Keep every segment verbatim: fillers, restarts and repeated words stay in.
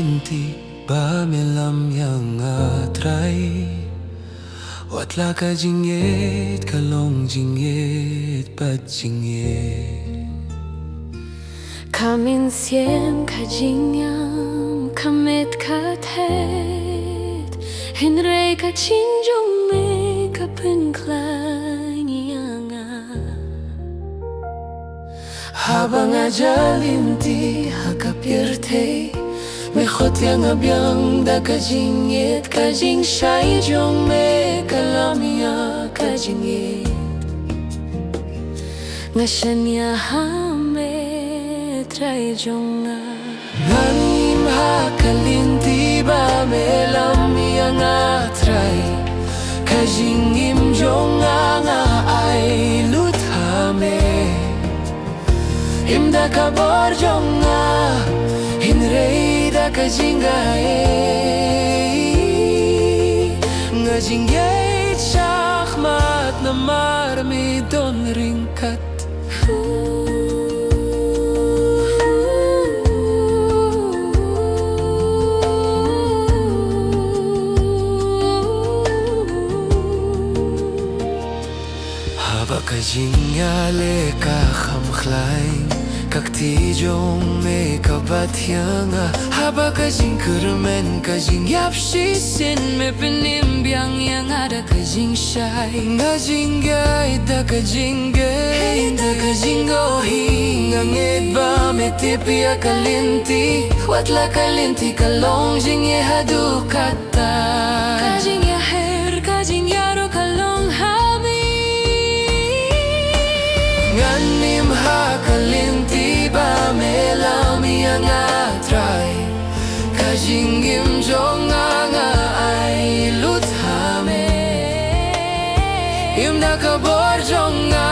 lynti ba me lam ïa nga Trai. Wat la ka jingïeit ka long jingïeit bad jingïeit. Ka mynsiem ka jingïam ka met ka thied, hynrei ka jingim jong me ka pynkhlaiñ ïa nga. Haba nga jah lynti ha ka pyrthei, me khot ïa nga biang da ka jingïeit, ka jingshai jong me ka lam ïa ka jingïeit. Nga shaniah ha me Trai jong nga. Ngan im ha ka lynti ba me lam ïa nga Trai. Ka jingim jong nga nga ai lut ha me. Ym da ka bor jong nga, hynrei da ka jingïeit. Nga jingïeit shakhmat namar me don ryngkat. Haba ka jingïaleh ka kham khlaiñ, ka kti jong me ka bat ïa nga. Haba ka jingkyrmen ka jingïap shisien, me pynim biang ïa nga da ka jingshai. Nga jingïeit da ka jingïeit, da ka jingïohi. Nga ngeit ba me tip ïa ka lynti, wat la ka lynti ka long jingïeit haduh katta. Ka jingïaher ka jingïaroh ka long ha me. Ngan im ha ka lynti ba me lam ïa nga Trai. Ka jingim jong nga nga ai lut ha me. Ym da ka bor jong nga,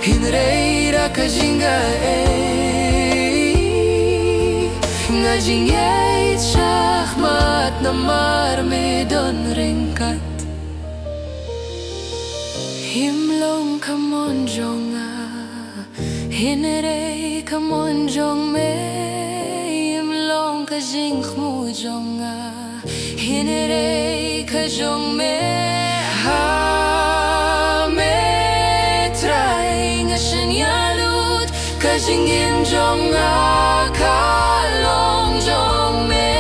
hynrei da ka jingïeit. Nga jingïeit shakhmat namar me don ryngkat. Ym long ka mon jong nga, hynrei ka mon jong me. Ym long ka jingthmu jong nga, hynrei ka jong me. Ha me Trai nga shaniah lut, ka jingim jong nga ka long jong me.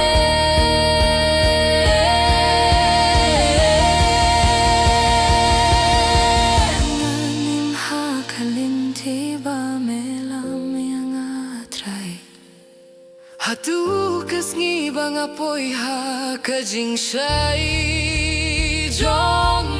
Ngan im ha ka lynti ba me lam ïa nga Trai. Haduh ka sngi ba nga poi ha ka jingshai jong